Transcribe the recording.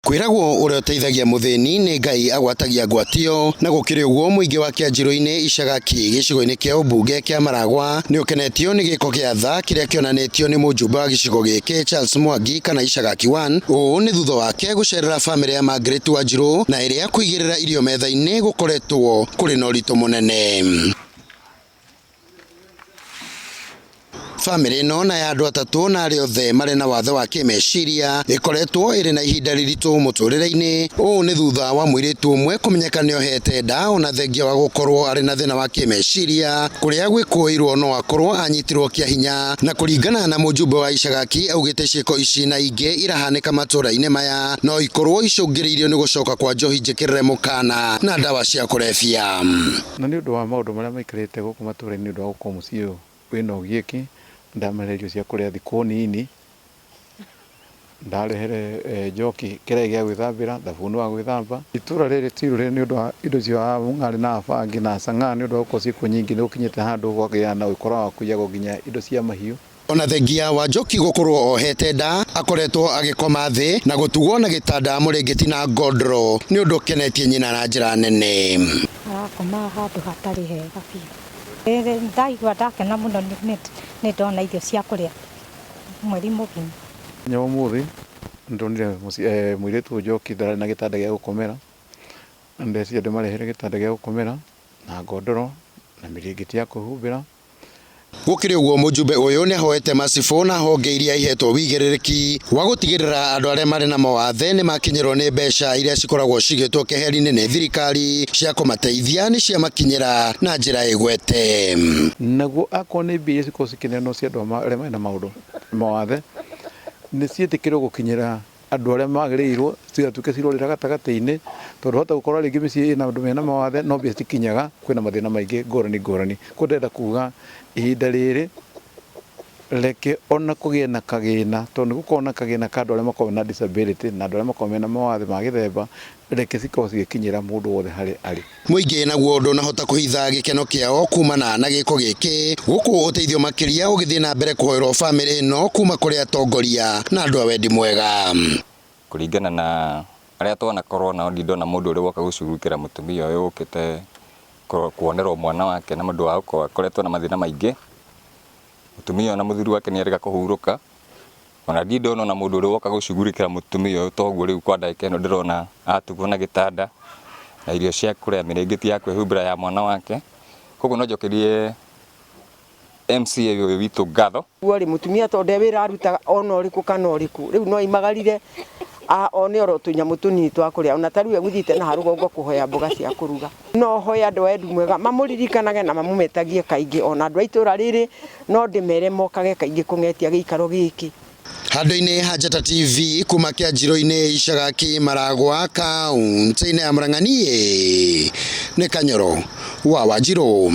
Kwĩragwo ũrĩa ũteithagia mũthĩni nĩ Ngai agwatagia ngwatio, na gũkĩrĩ ũguo mũingĩ wa Kĩanjirũ-inĩ Icagaki gĩcigo-inĩ kĩa ũmbunge kĩa Maragwa nĩ ũkenetio nĩ gĩko gĩa tha kĩrĩa kĩonanĩtio nĩ mũjumbe wa gĩcigo gĩkĩ Charles Mwangi kana Icagaki 1. Ũũ nĩ thutha wake gũcerera bamĩrĩ ya Margaret Wanjirũ na ĩrĩa kũigĩrĩra irio metha-inĩ gũkoretwo kũrĩ na ũritũ mũnene. Bamĩrĩ ĩno na ya andũ atatũ na arĩa othe marĩ na wathe wa kĩmeciria ĩkoretwo ĩrĩ na ihinda rĩritũ mũtũrĩre-inĩ. Ũũ nĩ thutha wa mũirĩtu ũmwe kũmenyeka nĩ ohete nda ona thengia wa gũkorwo arĩ na thĩna wa kĩmeciria kũrĩa gwĩkũĩirwo no akorwo anyitirwo kĩa hinya. Na kũringana na mũjumbe wa Icagaki augĩte ciĩko ici na ingĩ irahanĩka matũra-inĩ maya no ikorwo icũngĩrĩirio nĩ gũcoka kwa njohi njĩkĩrĩre mũkana na ndawa cia kũrebia. Na nĩ ũndũ wa maũndũ marĩa maikarĩte gũkũ matũra-inĩ nĩ ũndũ wa gũkorwo mũciĩ ũyũ wĩna ũgiĩki, ndamahe irio cia kũrĩa thikũ nini, ndarehere njoki kĩraĩ gĩa gwĩthambĩra, thabuni wa gwĩthamba. Itũra rĩrĩ ti rĩrĩ nĩ ũndũ wa indo cia mũng'arĩ na bangi na chang'aa nĩ ũndũ wa gũkorwo ciĩkuo nyingĩ nĩ gũkinyĩte handũ gũkagĩa na ũkora wa kũiyagwo nginya indo cia mahiũ. Ona thengia wa Njoki gũkorwo ohete nda, akoretwo agĩkoma thĩ na gũtugwo na gĩtanda mũrĩngĩti na ngondoro nĩ ũndũ ũkenetie nyina na njĩra nene. Arakoma handũ hatarĩ hega biũ. Ndaigua ndakena mũno nĩ ndona irio cia kũrĩa mweri mũgima. Mũthenya wa ũmũthĩ nĩ ndonire mũirĩtu Njoki ndararĩ na gĩtanda gĩa gũkomera, na ndeciria ndĩmarehere gĩtanda gĩa gũkomera na ngondoro na mĩrĩngĩti ya kwĩhumbĩra. Gũkĩrĩ ũguo mũjumbe ũyũ nĩahoete macibũ na honge iria ihetwo wĩigĩrĩrĩki wa gũtigĩrĩra andũ arĩa marĩ na mawathe nĩmakinyĩrwo nĩ mbeca iria cikoragwo cigĩtwo keheri-inĩ nĩ thirikari cia kũmateithia nĩ ciamakinyĩra na njĩra ĩgwete. Naguo akorwo nĩ mbia iria cikoragwo cikĩneanwo cia andũ arĩa marĩ na maũndũ mawathe, nĩ ciĩtĩkĩrwo gũkinyĩra andũ arĩa magĩrĩirwo citigatuĩke cirorĩra gatagatĩ-inĩ, tondũ wahota gũkora rĩngĩ mĩciĩ ĩna andũ mena mawathe no mbia citikinyaga, kwĩna mathĩna maingĩ ngũrani ngũrani. Koguo ndĩrenda kuga ihinda rĩrĩ reke ona kũgĩe na kagĩna, tondũ nĩ gũkoragwo na kagĩna ka andũ arĩa makoragwo na disability na andũ arĩa makoragwo mena mawathe ma gĩthemba, reke cikorwo cigĩkinyĩra mũndũ wothe harĩa arĩ. Mũingĩ naguo ndũnahota kũhitha gĩkeno kĩao kumana na gĩko gĩkĩ, gũkũ ũteithio makĩria ũgĩthiĩ na mbere kũhoerwo bamĩrĩ ĩno kuma kũrĩ atongoria na andũ a wendi mwega. Kũringana na arĩa twanakorwo nao ndirĩ ndona mũndũ ũrĩ woka gũcugurikĩra mũtumia ũyũ ũkĩte kuonerwo mwana wake na ũndũ wa gũkorwo akoretwo na mathĩna maingĩ. Mũtumia ũyũ na mũthuri wake nĩ arega kũhurũka. Ona ndirĩ ndona ona mũndũ ũrĩ woka gũcugurikĩra mũtumia ũyũ toguo rĩu kwa ndagĩka ĩno ndĩrona atugwo na gĩtanda na irio cia kũrĩa, mĩrĩngĩti ya kwĩhumbĩra ya mwana wake. Koguo no njokerie MCA ũyũ witũ ngatho. Ũguo rĩ, mũtumia tondũ nde wĩra arutaga ona ũrĩkũ kana ũrĩkũ, rĩu no aimagarire one oro tũnyamũ tũnini twa kũrĩa, ona ta rĩu egũthiĩte na harũgongo kũhoya mboga cia kũruga. No hoe andũ a Wendi Mwega mamũririkanage na mamũmetagie kaingĩ, ona andũ a itũra rĩrĩ no ndĩmere mokage kaingĩ kũng'etia gĩikaro gĩkĩ. Handũ-inĩ ha Njata TV kuma Kĩanjirũ-inĩ Icagaki Maragwa kaũntĩ-inĩ ya Murang'a niĩ nĩ Kanyoro wa Wanjirũ.